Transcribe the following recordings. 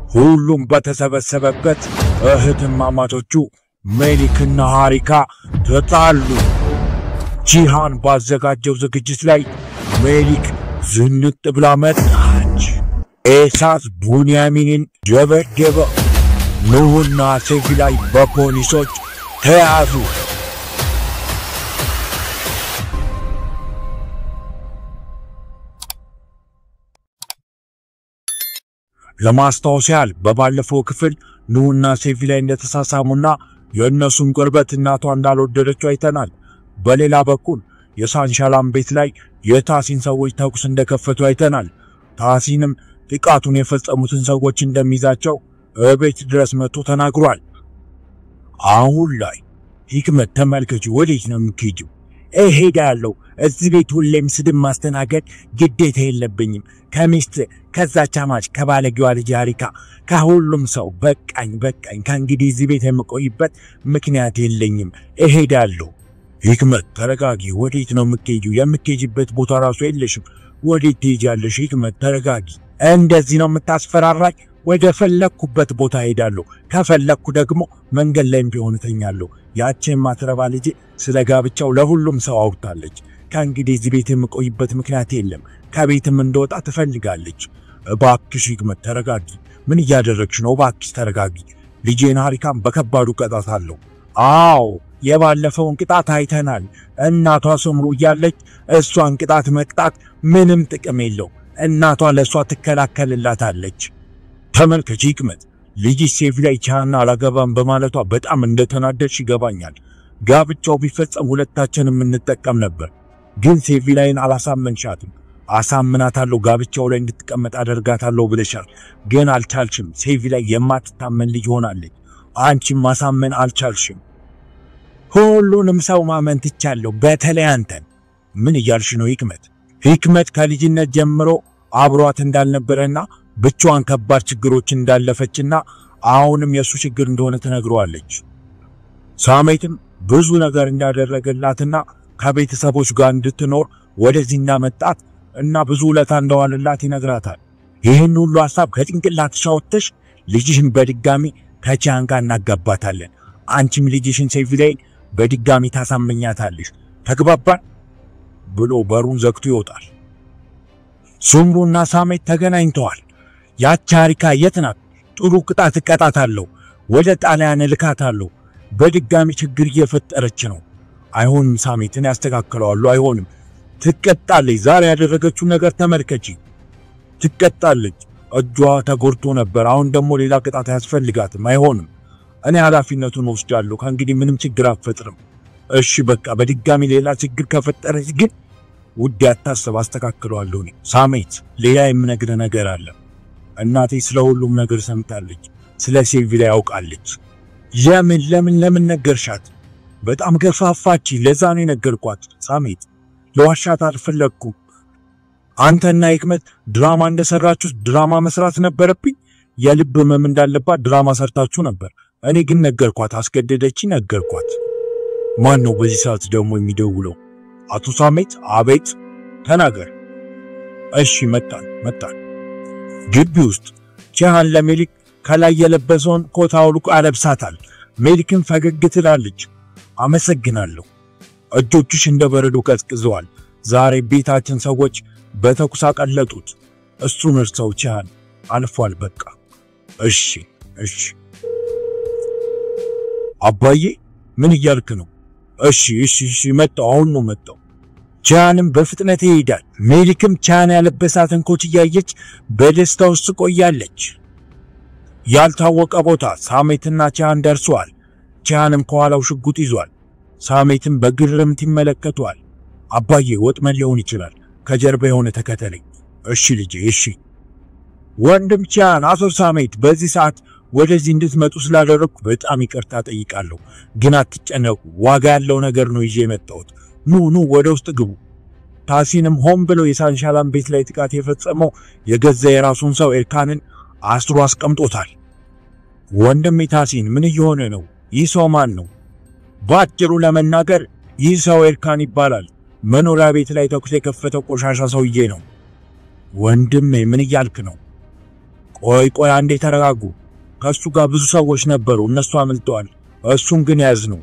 ሁሉም በተሰበሰበበት እህትማማቾቹ ሜሊክና ሃሪካ ተጣሉ። ጂሃን ባዘጋጀው ዝግጅት ላይ ሜሊክ ዝንጥ ብላ መጣች። ኤሳስ ቡንያሚንን ደበደበ። ኑሁና ሴቪላይ በፖሊሶች ተያዙ። ለማስታወስ ያህል በባለፈው ክፍል ኑሁና ሴቪላይ እንደተሳሳሙና የእነሱን ቅርበት እናቷ እንዳልወደደችው አይተናል። በሌላ በኩል የሳንሻላም ቤት ላይ የታሲን ሰዎች ተኩስ እንደከፈቱ አይተናል። ታሲንም ጥቃቱን የፈጸሙትን ሰዎች እንደሚይዛቸው እቤት ድረስ መጥቶ ተናግሯል። አሁን ላይ ሂክመት ተመልከች፣ ወዴት ነው የምትሄጂው? እሄዳለሁ። እዚህ ቤት ሁሌም ስድብ ማስተናገድ ግዴታ የለብኝም። ከሚስት ከዛች አማች ከባለጌዋ ልጅ ሃሪካ ከሁሉም ሰው በቃኝ፣ በቃኝ። ከእንግዲህ እዚህ ቤት የምቆይበት ምክንያት የለኝም። እሄዳለሁ። ሂክመት ተረጋጊ። ወዴት ነው የምትሄጂው? የምትሄጂበት ቦታ ራሱ የለሽም። ወዴት ትሄጃለሽ? ሂክመት ተረጋጊ። እንደዚህ ነው የምታስፈራራኝ? ወደ ፈለግኩበት ቦታ ሄዳለሁ። ከፈለግኩ ደግሞ መንገድ ላይም ቢሆን እተኛለሁ። ያቺ የማትረባ ልጅ ስለ ጋብቻው ለሁሉም ሰው አውርታለች። ከእንግዲህ እዚህ ቤት የምቆይበት ምክንያት የለም። ከቤትም እንደወጣ ትፈልጋለች። እባክሽ ሂክመት ተረጋጊ። ምን እያደረግሽ ነው? እባክሽ ተረጋጊ። ልጄን ሃሪካን በከባዱ ቀጣታለሁ። አዎ የባለፈውን ቅጣት አይተናል። እናቷ ስምሩ እያለች እሷን ቅጣት መቅጣት ምንም ጥቅም የለው። እናቷ ለእሷ ትከላከልላታለች። ተመልከች ሂክመት፣ ልጅሽ ሴቪላይ ቻና አላገባም በማለቷ በጣም እንደተናደድሽ ይገባኛል። ጋብቻው ቢፈጸም ሁለታችንም እንጠቀም ነበር፣ ግን ሴቪላይን አላሳመንሻትም። አሳምናታለሁ፣ ጋብቻው ላይ እንድትቀመጥ አደርጋታለሁ ብለሻል፣ ግን አልቻልሽም። ሴቪላይ የማትታመን ልጅ ሆናለች። አንቺም ማሳመን አልቻልሽም። ሁሉንም ሰው ማመን ትቻለሁ፣ በተለይ አንተን። ምን እያልሽ ነው ሂክመት? ሂክመት ከልጅነት ጀምሮ አብሯት እንዳልነበረና ብቻዋን ከባድ ችግሮች እንዳለፈችና አሁንም የሱ ችግር እንደሆነ ትነግረዋለች። ሳሜትም ብዙ ነገር እንዳደረገላትና ከቤተሰቦች ጋር እንድትኖር ወደዚህ እንዳመጣት እና ብዙ ውለታ እንደዋለላት ይነግራታል። ይህን ሁሉ ሐሳብ ከጭንቅላትሽ አውጥተሽ ልጅሽን በድጋሚ ከቺያን ጋር እናጋባታለን። አንቺም ልጅሽን ሴቪላይን በድጋሚ ታሳመኛታለሽ። ተግባባን ብሎ በሩን ዘግቶ ይወጣል። ሱምሩና ሳሜት ተገናኝተዋል። ያቺ ሃሪካ የት ናት? ጥሩ ቅጣት እቀጣታለሁ፣ ወደ ጣሊያን እልካታለሁ። በድጋሚ ችግር እየፈጠረች ነው። አይሆንም ሳሜትን ያስተካክለዋሉ። አይሆንም፣ ትቀጣለች። ዛሬ ያደረገችው ነገር ተመልከቺ። ትቀጣለች። እጇ ተጎድቶ ነበር። አሁን ደግሞ ሌላ ቅጣት አያስፈልጋትም። አይሆንም፣ እኔ ኃላፊነቱን ወስዳለሁ። ከእንግዲህ ምንም ችግር አትፈጥርም። እሺ በቃ በድጋሚ ሌላ ችግር ከፈጠረች ግን ውድ አታስብ፣ አስተካክለዋለሁ። እኔ ሳሜት፣ ሌላ የምነግርህ ነገር አለ። እናቴ ስለ ሁሉም ነገር ሰምታለች። ስለ ሴቪላይ ያውቃለች። ለምን ለምን ለምን ነገርሻት? በጣም ገፋፋች። ለዛ ነው የነገርኳት። ሳሜት፣ ለዋሻት አልፈለግኩም። አንተና ሂክመት ድራማ እንደሰራችሁ ድራማ መስራት ነበረብኝ። የልብ ህመም እንዳለባት ድራማ ሰርታችሁ ነበር። እኔ ግን ነገርኳት፣ አስገደደች፣ ነገርኳት። ማን ነው በዚህ ሰዓት ደግሞ የሚደውለው? አቶ ሳሜት። አቤት፣ ተናገር። እሺ፣ መጣን መጣን። ግቢ ውስጥ ቺያን ለሜሊክ ከላይ የለበሰውን ኮት አውልቆ ያለብሳታል። ሜሊክን ፈገግ ትላለች። አመሰግናለሁ። እጆችሽ እንደ በረዶ ቀዝቅዘዋል። ዛሬ ቤታችን ሰዎች በተኩስ አቀለጡት። እሱን እርሰው ቺያን፣ አልፏል በቃ። እሺ እሺ። አባዬ ምን እያልክ ነው? እሺ እሺ እሺ፣ መጣሁ፣ አሁን ነው መጣሁ። ቻንም በፍጥነት ይሄዳል። ሜሊክም ቻን ያለበሳትን ኮት እያየች በደስታ ውስጥ ቆያለች። ያልታወቀ ቦታ ሳሜትና ቻን ደርሰዋል። ቻንም ከኋላው ሽጉጥ ይዟል። ሳሜትም በግርምት ይመለከቷል። አባዬ ወጥመድ ሊሆን ይችላል፣ ከጀርባ የሆነ ተከተለኝ። እሺ ልጄ እሺ። ወንድም ቻን፣ አቶ ሳሜት በዚህ ሰዓት ወደዚህ እንድትመጡ ስላደረግኩ በጣም ይቅርታ ጠይቃለሁ። ግን አትጨነቁ፣ ዋጋ ያለው ነገር ነው ይዤ የመጣሁት። ኑ ኑ ወደ ውስጥ ግቡ። ታሲንም ሆን ብሎ የሳንሻላን ቤት ላይ ጥቃት የፈጸመው የገዛ የራሱን ሰው ኤርካንን አስሮ አስቀምጦታል። ወንድሜ ታሲን ምን እየሆነ ነው? ይህ ሰው ማን ነው? በአጭሩ ለመናገር ይህ ሰው ኤርካን ይባላል። መኖሪያ ቤት ላይ ተኩስ የከፈተው ቆሻሻ ሰውዬ ነው። ወንድሜ ምን እያልክ ነው? ቆይ ቆይ አንዴ ተረጋጉ። ከሱ ጋር ብዙ ሰዎች ነበሩ፣ እነሱ አመልጠዋል። እሱን ግን ያዝነው።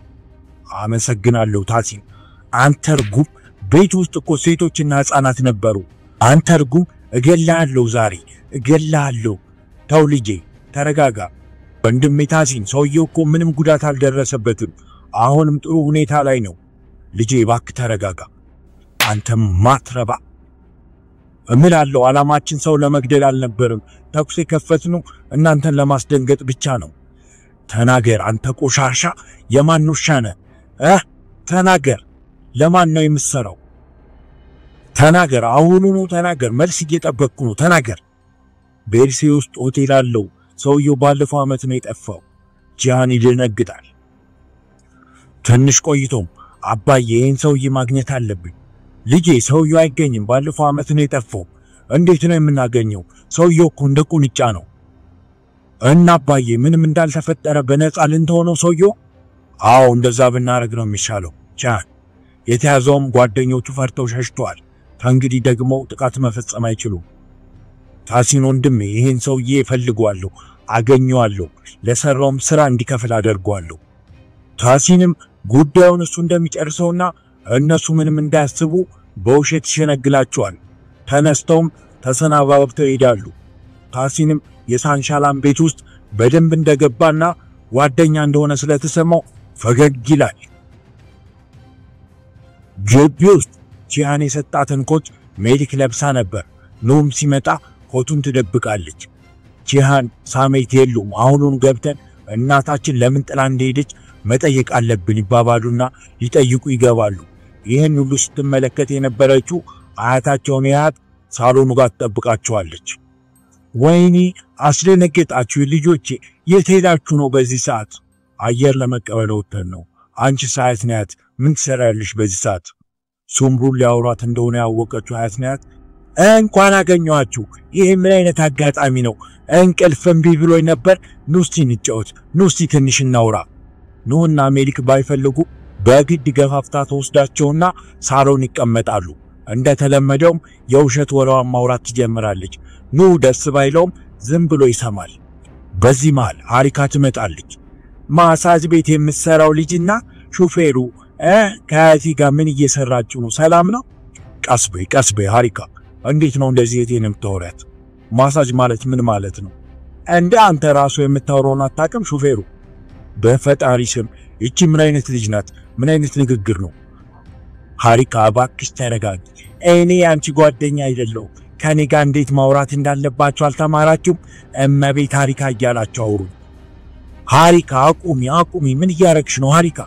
አመሰግናለሁ ታሲን። አንተ እርጉም፣ ቤት ውስጥ እኮ ሴቶችና ሕፃናት ነበሩ። አንተ እርጉም፣ እገልሃለሁ፣ ዛሬ እገልሃለሁ። ተው ልጄ ተረጋጋ። ወንድሜ ታሲን፣ ሰውየው እኮ ምንም ጉዳት አልደረሰበትም። አሁንም ጥሩ ሁኔታ ላይ ነው። ልጄ እባክህ ተረጋጋ። አንተ ማትረባ እምላለሁ። ዓላማችን ሰው ለመግደል አልነበረም። ተኩስ የከፈትነው እናንተን ለማስደንገጥ ብቻ ነው። ተናገር አንተ ቆሻሻ፣ የማን ውሻ ነህ? ተናገር። ለማን ነው የምትሰራው? ተናገር፣ አሁኑኑ ተናገር። መልስ እየጠበቅኩ ነው። ተናገር። ቤርሴ ውስጥ ሆቴል አለው። ሰውየው ባለፈው ዓመት ነው የጠፋው። ጂሃን ይደነግጣል። ትንሽ ቆይቶም አባዬ ይህን ሰውዬ ማግኘት አለብኝ። ልጄ ሰውየው አይገኝም። ባለፈው ዓመት ነው የጠፋው። እንዴት ነው የምናገኘው? ሰውየው እኮ እንደ ቁንጫ ነው። እና አባዬ ምንም እንዳልተፈጠረ በነፃ ልንተው ሰውየው? አዎ እንደዛ ብናረግ ነው የሚሻለው። ጂሃን የተያዘውም ጓደኞቹ ፈርተው ሸሽተዋል። ከእንግዲህ ደግሞ ጥቃት መፈጸም አይችሉም። ታሲን ወንድሜ ይህን ሰውዬ እፈልገዋለሁ፣ አገኘዋለሁ፣ ለሰራውም ስራ እንዲከፍል አደርገዋለሁ። ታሲንም ጉዳዩን እሱ እንደሚጨርሰውና እነሱ ምንም እንዳያስቡ በውሸት ይሸነግላቸዋል። ተነስተውም ተሰናባብተው ይሄዳሉ። ታሲንም የሳንሻላን ቤት ውስጥ በደንብ እንደገባና ጓደኛ እንደሆነ ስለተሰማው ፈገግ ይላል። ግቢ ውስጥ ጂሃን የሰጣትን ኮት ሜሊክ ለብሳ ነበር። ኑም ሲመጣ ኮቱን ትደብቃለች። ጂሃን ሳሜት የሉም፣ አሁኑን ገብተን እናታችን ለምን ጥላ እንደሄደች መጠየቅ አለብን ይባባሉና ሊጠይቁ ይገባሉ። ይህን ሁሉ ስትመለከት የነበረችው አያታቸውን ያት ሳሎኑ ጋር ትጠብቃቸዋለች። ወይኔ አስደነገጣችሁ ልጆቼ፣ የት ሄዳችሁ ነው በዚህ ሰዓት? አየር ለመቀበል ወጥተን ነው። አንቺ አያት ናት፣ ምን ትሰሪያለሽ በዚህ ሰዓት? ሱምሩን ሊያወሯት እንደሆነ ያወቀችው አያት ናት፣ እንኳን አገኘኋችሁ። ይህ ምን አይነት አጋጣሚ ነው? እንቅልፍ እምቢ ብሎኝ ነበር። ኑ እስቲ እንጫወት፣ ኑ እስቲ ትንሽ እናውራ። ኑና ሜሊክ ባይፈልጉ በግድ ገፋፍታ ተወስዳቸውና ሳሎን ይቀመጣሉ። እንደተለመደውም የውሸት ወሬዋን ማውራት ትጀምራለች። ኑ ደስ ባይለውም ዝም ብሎ ይሰማል። በዚህ መሃል ሀሪካ ትመጣለች። ማሳጅ ቤት የምትሰራው ልጅና ሹፌሩ ከአያቴ ጋር ምን እየሰራችሁ ነው? ሰላም ነው? ቀስ በይ ቀስ በይ ሀሪካ፣ እንዴት ነው እንደዚህ እህቴን የምታወሪያት? ማሳጅ ማለት ምን ማለት ነው? እንደ አንተ ራሱ የምታወራውን አታውቅም? ሹፌሩ በፈጣሪ ስም ይቺ ምን አይነት ልጅ ናት? ምን አይነት ንግግር ነው? ሀሪካ እባክሽ ተረጋጊ። እኔ አንቺ ጓደኛ አይደለሁም። ከኔ ጋር እንዴት ማውራት እንዳለባችሁ አልተማራችሁም? እመቤት ሀሪካ እያላችሁ አውሩ። ሀሪካ አቁሚ አቁሚ፣ ምን እያረግሽ ነው ሀሪካ?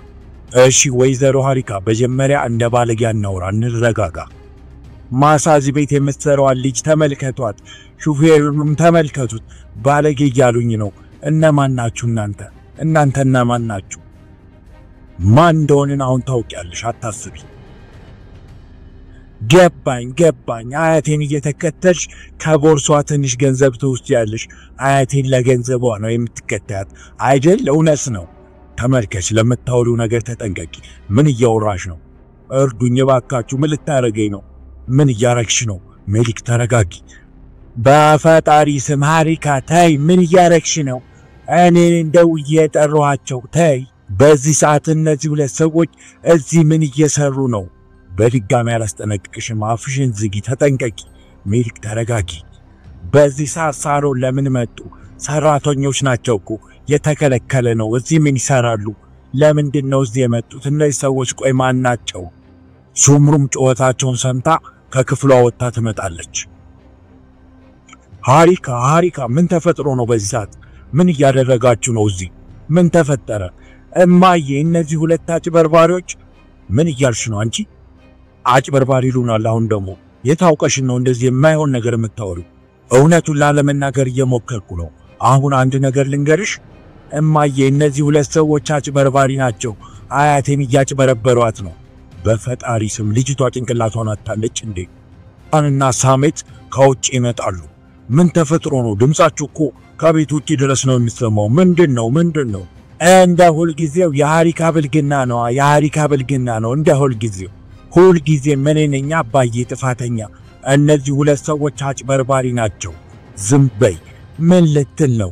እሺ ወይዘሮ ሀሪካ መጀመሪያ እንደ ባለጌ አናውራ፣ እንረጋጋ። ማሳጅ ቤት የምትሰራዋን ልጅ ተመልከቷት፣ ሹፌሩንም ተመልከቱት። ባለጌ እያሉኝ ነው። እነማን ናችሁ እናንተ? እናንተ እነማን ናችሁ? ማን እንደሆንን አሁን ታውቂያለሽ፣ አታስቢ። ገባኝ ገባኝ። አያቴን እየተከተልሽ ከቦርሷ ትንሽ ገንዘብ ትወስጃለሽ። አያቴን ለገንዘቧ ነው የምትከተያት አይደል? እውነት ነው። ተመልከች፣ ለምታወሪው ነገር ተጠንቀቂ። ምን እያወራሽ ነው? እርዱኝ እባካችሁ። ምን ልታረገኝ ነው? ምን እያረግሽ ነው? ሜሊክ ተረጋጊ። በፈጣሪ ስም ሀሪካ ተይ፣ ምን እያረግሽ ነው? እኔ እንደው እየጠሯቸው ተይ። በዚህ ሰዓት እነዚህ ሁለት ሰዎች እዚህ ምን እየሰሩ ነው? በድጋሚ አላስጠነቅቅሽም። አፍሽን ዝጊ፣ ተጠንቀቂ። ሜሊክ ተረጋጊ። በዚህ ሰዓት ሳሎን ለምን መጡ? ሰራተኞች ናቸው እኮ፣ የተከለከለ ነው። እዚህ ምን ይሰራሉ? ለምንድን ነው እዚህ የመጡት እነዚህ ሰዎች? ቆይ ማን ናቸው? ሱምሩም ጩኸታቸውን ሰምታ ከክፍሏ ወጥታ ትመጣለች። ሀሪካ ሀሪካ፣ ምን ተፈጥሮ ነው በዚህ ሰዓት? ምን እያደረጋችሁ ነው እዚህ? ምን ተፈጠረ? እማዬ፣ እነዚህ ሁለት አጭበርባሪዎች። ምን እያልሽ ነው አንቺ? አጭበርባሪ ይሉናል። አሁን ደግሞ የታውቀሽን ነው እንደዚህ የማይሆን ነገር የምታወሪው? እውነቱን ላለመናገር እየሞከርኩ ነው። አሁን አንድ ነገር ልንገርሽ እማዬ፣ እነዚህ ሁለት ሰዎች አጭበርባሪ ናቸው። አያቴን እያጭበረበሯት ነው። በፈጣሪ ስም ልጅቷ ጭንቅላቷን አታለች እንዴ? እና ሳሜት ከውጭ ይመጣሉ። ምን ተፈጥሮ ነው? ድምጻችሁ እኮ ከቤት ውጭ ድረስ ነው የሚሰማው። ምንድን ነው ምንድን ነው? እንደ ሁልጊዜው የሀሪካ ብልግና ነው። የሀሪካ ብልግና ነው እንደ ሁልጊዜው። ሁልጊዜ ምን ነኝ አባዬ ጥፋተኛ? እነዚህ ሁለት ሰዎች አጭበርባሪ ናቸው። ዝም በይ። ምን ልትል ነው?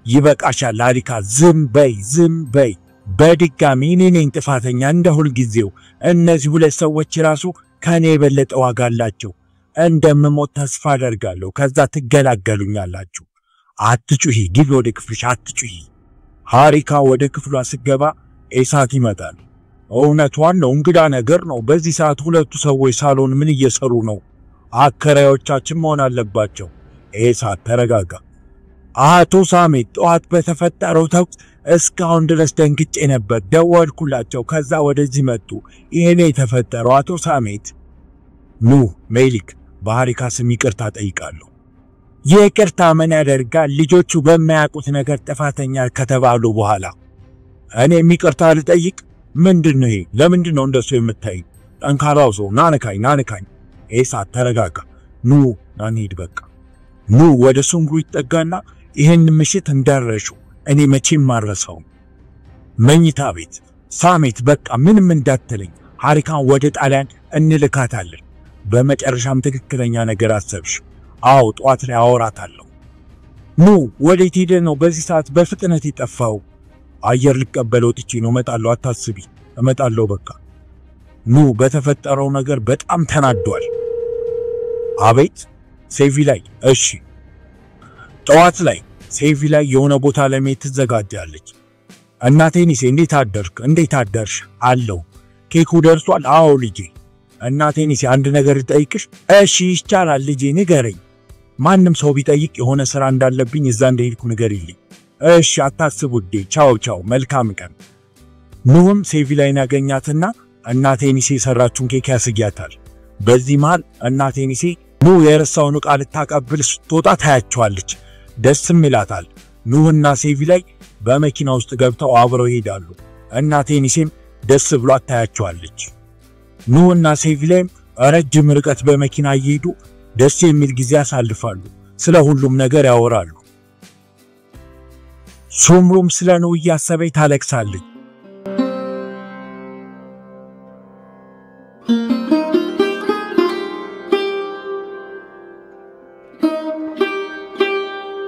ይበቃሻል ሀሪካ፣ ዝም በይ ዝም በይ። በድጋሚ እኔ ነኝ ጥፋተኛ እንደ ሁልጊዜው። እነዚህ ሁለት ሰዎች ራሱ ከኔ የበለጠ ዋጋ አላቸው። እንደምሞት ተስፋ አደርጋለሁ። ከዛ ትገላገሉኛላችሁ። አትጩሂ፣ ግቢ ወደ ክፍልሽ፣ አትጩሂ። ሀሪካ ወደ ክፍሏ ስትገባ ኤሳት ይመጣል። እውነቷን ነው፣ እንግዳ ነገር ነው። በዚህ ሰዓት ሁለቱ ሰዎች ሳሎን ምን እየሰሩ ነው? አከራዮቻችን መሆን አለባቸው። ኤሳት ተረጋጋ። አቶ ሳሜት ጠዋት በተፈጠረው ተኩስ እስካሁን ድረስ ደንግጬ ነበር። ደወልኩላቸው፣ ከዛ ወደዚህ መጡ። ይሄኔ የተፈጠረው አቶ ሳሜት። ኑ ሜሊክ፣ በሀሪካ ስም ይቅርታ ጠይቃለሁ። ይቅርታ ምን ያደርጋል? ልጆቹ በማያውቁት ነገር ጥፋተኛ ከተባሉ በኋላ እኔም ይቅርታ ልጠይቅ? ምንድን ነው ይሄ? ለምንድን ነው እንደሱ የምታይ? ጠንካራው ሰው ናንካኝ ናንካኝ። ኤሳት ተረጋጋ። ኑ ናንሂድ በቃ። ኑ ወደ ሱምሩ ይጠጋና ይህን ምሽት እንዳረሹ እኔ መቼም አልረሳውም። መኝታ ቤት ሳሜት፣ በቃ ምንም እንዳትለኝ፣ ሀሪካን ወደ ጣሊያን እንልካታለን። በመጨረሻም ትክክለኛ ነገር አሰብሽ። አዎ ጧት ላይ አወራታለሁ። ኑ ወዴት ሄደ ነው በዚህ ሰዓት በፍጥነት የጠፋው? አየር ልቀበል ወጥቼ ነው። እመጣለሁ፣ አታስቢ፣ እመጣለሁ በቃ። ኑ በተፈጠረው ነገር በጣም ተናዷል። አቤት ሴቪ ላይ። እሺ ጠዋት ላይ ሴቪ ላይ የሆነ ቦታ ለመሄድ ትዘጋጃለች። እናቴ ኒሴ እንዴት አደርክ? እንዴት አደርሽ? አለው። ኬኩ ደርሷል? አዎ ልጄ። እናቴ ኒሴ አንድ ነገር ልጠይቅሽ። እሺ ይቻላል ልጄ፣ ንገረኝ። ማንም ሰው ቢጠይቅ የሆነ ስራ እንዳለብኝ እዛ እንደሄድኩ ንገሪልኝ። እሺ አታስብ ውዴ። ቻው ቻው፣ መልካም ቀን። ኑህም ሴቪ ላይን ያገኛትና እናቴ ኒሴ የሰራችውን ኬክ ያስጊያታል። በዚህ መሃል እናቴ ኒሴ ኑህ የረሳውን ዕቃ ልታቀብል ስትወጣ ታያቸዋለች። ደስም ይላታል። ኑህና ሴቪ ላይ በመኪና ውስጥ ገብተው አብረው ይሄዳሉ። እናቴ ኒሴም ደስ ብሏት ታያቸዋለች። ኑህና ሴቪ ላይም ረጅም ርቀት በመኪና እየሄዱ ደስ የሚል ጊዜ ያሳልፋሉ። ስለ ሁሉም ነገር ያወራሉ። ሱምሩም ስለ ኑህ እያሰበች ታለቅሳለች።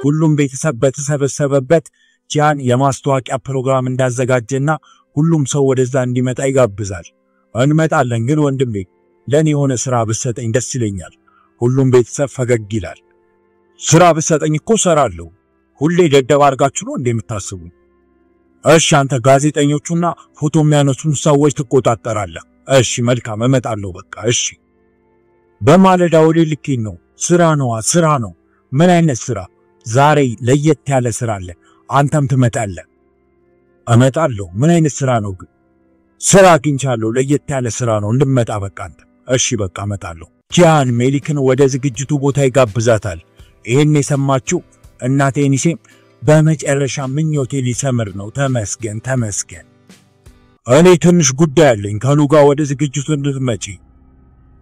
ሁሉም ቤተሰብ በተሰበሰበበት ጂያን የማስታወቂያ ፕሮግራም እንዳዘጋጀና ሁሉም ሰው ወደዛ እንዲመጣ ይጋብዛል። እንመጣለን፣ ግን ወንድሜ ለኔ የሆነ ስራ ብትሰጠኝ ደስ ይለኛል። ሁሉም ቤተሰብ ፈገግ ይላል። ስራ ብትሰጠኝ እኮ እሰራለሁ። ሁሌ ደደብ አድርጋችሁ ነው እንዴ የምታስቡኝ? እሺ አንተ ጋዜጠኞቹና ፎቶ የሚያነሱን ሰዎች ትቆጣጠራለህ። እሺ መልካም፣ እመጣለሁ በቃ እሺ። በማለዳ ወደ ልኬን ነው። ስራ ነዋ፣ ስራ ነው። ምን አይነት ስራ? ዛሬ ለየት ያለ ስራ አለ። አንተም ትመጣለህ። እመጣለሁ። ምን አይነት ስራ ነው ግን? ስራ አግኝቻለሁ፣ ለየት ያለ ስራ ነው፣ እንድመጣ በቃ አንተ። እሺ በቃ እመጣለሁ። ጂያን ሜሊክን ወደ ዝግጅቱ ቦታ ይጋብዛታል። ይሄን የሰማችው እናቴ ኒሴም በመጨረሻ ምኞቴ ሊሰምር ነው፣ ተመስገን ተመስገን። እኔ ትንሽ ጉዳይ አለኝ፣ ከኑ ጋር ወደ ዝግጅቱ እንድትመጪ።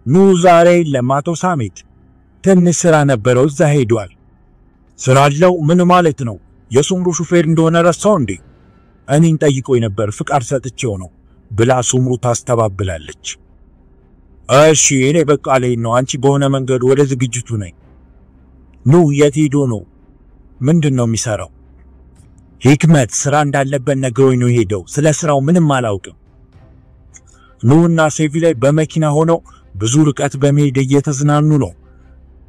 ኑ ዛሬ የለም አቶ ሳሜት፣ ትንሽ ስራ ነበረው እዛ ሄዷል። ስራ አለው? ምን ማለት ነው? የሱምሩ ሹፌር እንደሆነ ረሳው እንዴ? እኔን ጠይቆኝ ነበር፣ ፍቃድ ሰጥቼው ነው ብላ ሱምሩ ታስተባብላለች። እሺ እኔ በቃ ልሄድ ነው፣ አንቺ በሆነ መንገድ ወደ ዝግጅቱ ነኝ። ኑ የት ሄዶ ነው? ምንድን ነው የሚሰራው? ሂክመት ስራ እንዳለበት ነግሮኝ ነው የሄደው። ስለ ስራው ምንም አላውቅም። ኑና ሴቪ ላይ በመኪና ሆነው ብዙ ርቀት በመሄድ እየተዝናኑ ነው።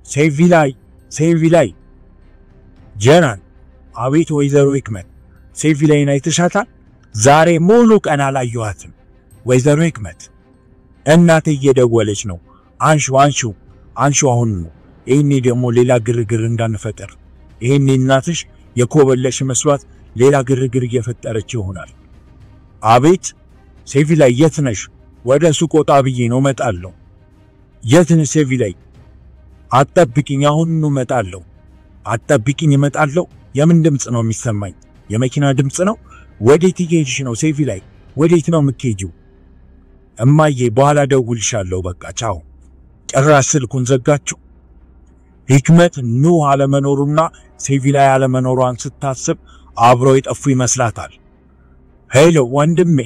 ሴቪ ላይ ሴቪ ላይ ጀናን። አቤት ወይዘሮ ሂክመት፣ ሴቪ ላይን አይተሻታል? ዛሬ ሙሉ ቀን አላየኋትም። ወይዘሮ ሂክመት እናቴ እየደወለች ነው። አንሹ አንሹ አንሹ አሁን ነው። ይሄኔ ደግሞ ሌላ ግርግር እንዳንፈጠር። ይሄኔ እናትሽ የኮበለሽ መስሏት ሌላ ግርግር እየፈጠረች ይሆናል። አቤት ሴቪ ላይ የት ነሽ? ወደ ሱቅ ወጣ ብዬ ነው፣ እመጣለሁ። የት ነሽ ሴቪ ላይ? አትጠብቂኝ፣ አሁን እመጣለሁ። አትጠብቂኝ፣ እመጣለሁ። የምን ድምጽ ነው የሚሰማኝ? የመኪና ድምጽ ነው። ወዴት እየሄድሽ ነው ሴቪ ላይ? ወዴት ነው የምትሄጂው? እማዬ በኋላ ደውልሻለሁ፣ በቃ ቻው። ጭራሽ ስልኩን ዘጋችው። ሂክመት ኑህ አለመኖሩና ሴቪ ላይ አለመኖሯን ስታስብ አብረው የጠፉ ይመስላታል። Hello ወንድሜ፣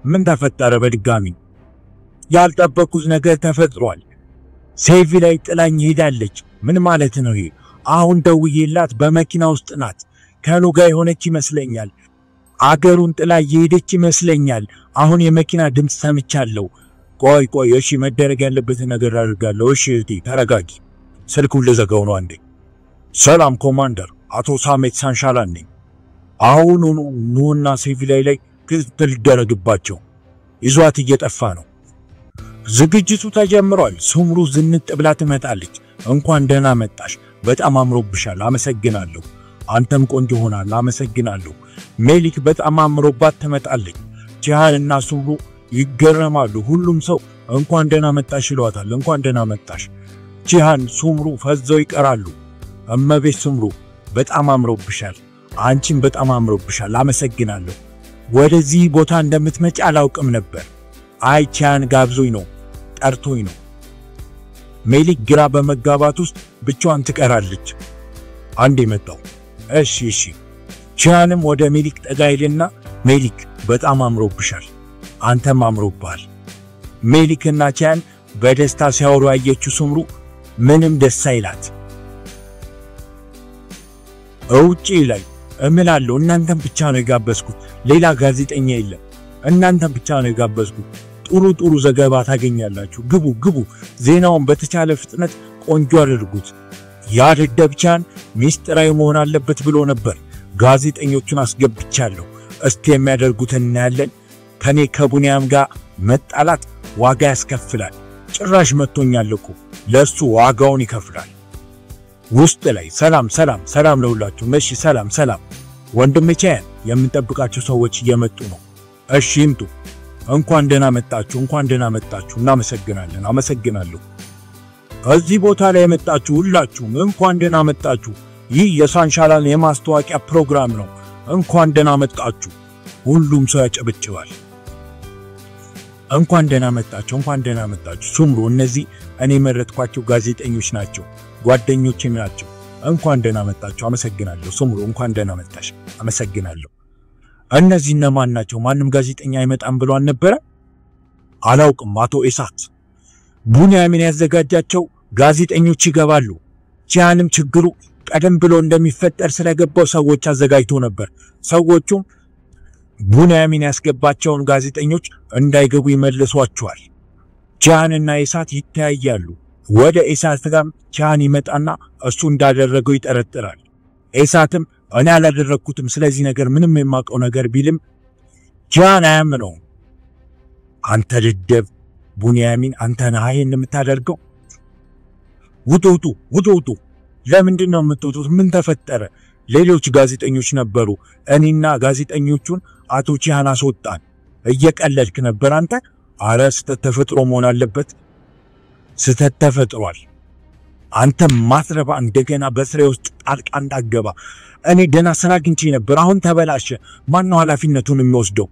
ምን ተፈጠረ? በድጋሚ ያልጠበኩት ነገር ተፈጥሯል። ሴቪ ላይ ጥላኝ ሄዳለች። ምን ማለት ነው ይሄ? አሁን ደውዬላት በመኪና ውስጥ ናት። ከኑ ጋር የሆነች ይመስለኛል። አገሩን ጥላ እየሄደች ይመስለኛል። አሁን የመኪና ድምፅ ሰምቻለሁ። ቆይ ቆይ፣ እሺ መደረግ ያለበትን ነገር አድርጋለሁ። እሺ እህቴ ተረጋጊ። ስልኩን ልዘጋው ነው አንዴ። ሰላም ኮማንደር፣ አቶ ሳሜት ሳንሻላን ነኝ። አሁኑኑ ኑና ሴቪላይ ላይ ክትትል ይደረግባቸው። ይዟት እየጠፋ ነው። ዝግጅቱ ተጀምሯል። ሱምሩ ዝንጥ ብላ ትመጣለች። እንኳን ደህና መጣሽ፣ በጣም አምሮብሻል፣ አመሰግናለሁ። አንተም ቆንጆ ሆናል፣ አመሰግናለሁ። ሜሊክ በጣም አምሮባት ትመጣለች። ጂሃን እና ሱምሩ ይገረማሉ። ሁሉም ሰው እንኳን ደህና መጣሽ ይሏታል። እንኳን ደህና መጣሽ። ጂሃን ሱምሩ ፈዘው ይቀራሉ። እመቤት ሱምሩ በጣም አምሮብሻል፣ አንቺም በጣም አምሮብሻል፣ አመሰግናለሁ። ወደዚህ ቦታ እንደምትመጪ አላውቅም ነበር። አይ ጂሃን ጋብዞኝ ነው፣ ጠርቶኝ ነው። ሜሊክ ግራ በመጋባት ውስጥ ብቻዋን ትቀራለች። አንዴ መጣው። እሺ እሺ። ጂሃንም ወደ ሜሊክ ጠጋ ይልና ሜሊክ በጣም አምሮብሻል፣ አንተም አምሮብሃል። ሜሊክና ጂሃን በደስታ ሲያወሩ ያየችው ሱምሩ ምንም ደስ አይላት። እውጪ ላይ እምላለሁ እናንተም ብቻ ነው የጋበዝኩት፣ ሌላ ጋዜጠኛ የለም። እናንተም ብቻ ነው የጋበዝኩት። ጥሩ ጥሩ ዘገባ ታገኛላችሁ። ግቡ ግቡ። ዜናውን በተቻለ ፍጥነት ቆንጆ አድርጉት። ያ ደደብ ጂሃን ሚስጥራዊ መሆን አለበት ብሎ ነበር። ጋዜጠኞቹን አስገብቻለሁ። እስቲ የሚያደርጉትን እናያለን። ከኔ ከቡኒያም ጋር መጣላት ዋጋ ያስከፍላል። ጭራሽ መጥቶኛል እኮ ለሱ ዋጋውን ይከፍላል። ውስጥ ላይ ሰላም ሰላም ሰላም ለሁላችሁ። እሺ ሰላም ሰላም። ወንድሜ ጂሃን የምንጠብቃቸው ሰዎች እየመጡ ነው። እሺ ይምጡ። እንኳን ደህና መጣችሁ፣ እንኳን ደህና መጣችሁ። እናመሰግናለን። አመሰግናለሁ። እዚህ ቦታ ላይ የመጣችሁ ሁላችሁም እንኳን ደህና መጣችሁ። ይህ የሳንሻላን የማስታወቂያ ፕሮግራም ነው። እንኳን ደህና መጣችሁ። ሁሉም ሰው ያጨበጭባል። እንኳን ደህና መጣችሁ፣ እንኳን ደህና መጣችሁ። ሱምሩ፣ እነዚህ እኔ የመረጥኳቸው ጋዜጠኞች ናቸው፣ ጓደኞቼም ናቸው። እንኳን ደህና መጣችሁ። አመሰግናለሁ። ሱምሩ፣ እንኳን ደህና መጣሽ። አመሰግናለሁ። እነዚህ እነማን ናቸው? ማንም ጋዜጠኛ አይመጣም ብሎ አልነበረ? አላውቅም። አቶ ኢሳት ቡኒያምን ያዘጋጃቸው ጋዜጠኞች ይገባሉ። ጂሃንም ችግሩ ቀደም ብሎ እንደሚፈጠር ስለገባው ሰዎች አዘጋጅቶ ነበር። ሰዎቹም ቡኒያምን ያስገባቸውን ጋዜጠኞች እንዳይገቡ ይመልሷቸዋል። ጂሃንና ኢሳት ይተያያሉ። ወደ ኢሳት ጋርም ጂሃን ይመጣና እሱ እንዳደረገው ይጠረጥራል። ኢሳትም እኔ አላደረግኩትም፣ ስለዚህ ነገር ምንም የማውቀው ነገር ቢልም ጂሃን አያምነውም። አንተ ደደብ ቡኒያሚን፣ አንተ ነህ ይሄን የምታደርገው? ውጡ ውጡ ውጡ ውጡ! ለምንድን ነው የምትወጡት? ምን ተፈጠረ? ሌሎች ጋዜጠኞች ነበሩ። እኔና ጋዜጠኞቹን አቶ ጂሃን አስወጣን። እየቀለድክ ነበር አንተ። አረ ስህተት ተፈጥሮ መሆን አለበት። ስህተት ተፈጥሯል። አንተ ማትረባ፣ እንደገና በስሬ ውስጥ ጣልቃ እንዳገባ። እኔ ደህና ስራ አግኝቼ ነበር፣ አሁን ተበላሸ። ማነው ኃላፊነቱን የሚወስደው?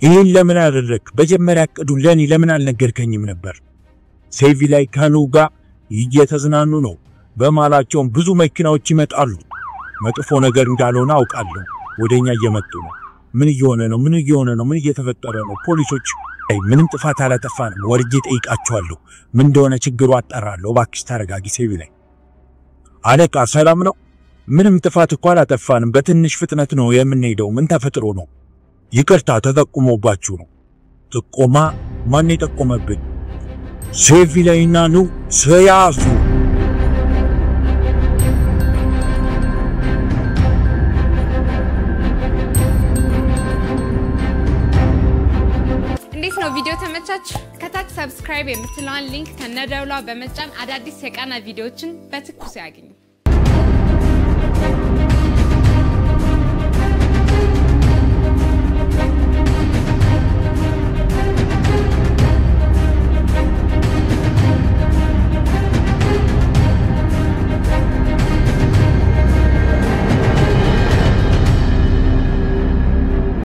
ይህን ለምን አደረግክ? መጀመሪያ እቅዱን ለእኔ ለምን አልነገርከኝም ነበር? ሴቪ ላይ ከኑ ጋር እየተዝናኑ ነው። በማላቸውም ብዙ መኪናዎች ይመጣሉ። መጥፎ ነገር እንዳልሆነ አውቃለሁ። ወደኛ እየመጡ ነው። ምን እየሆነ ነው? ምን እየሆነ ነው? ምን እየተፈጠረ ነው? ፖሊሶች ምንም ጥፋት አላጠፋንም፣ ወርጄ ጠይቃቸዋለሁ። ምን እንደሆነ ችግሩ አጣራለሁ። እባክሽ ተረጋጊ ሴቪ ላይ። አለቃ ሰላም ነው? ምንም ጥፋት እኮ አላጠፋንም። በትንሽ ፍጥነት ነው የምንሄደው። ምን ተፈጥሮ ነው? ይቅርታ ተጠቁሞባችሁ ነው። ጥቆማ? ማን የጠቆመብን? ሴቪ ላይና ኑ ስያዙ። እንዴት ነው ቪዲዮ ተመቻችሁ? ከታች subscribe የምትለዋን link ከነደውሏ በመጫን አዳዲስ የቃና ቪዲዮዎችን በትኩስ ያግኙ።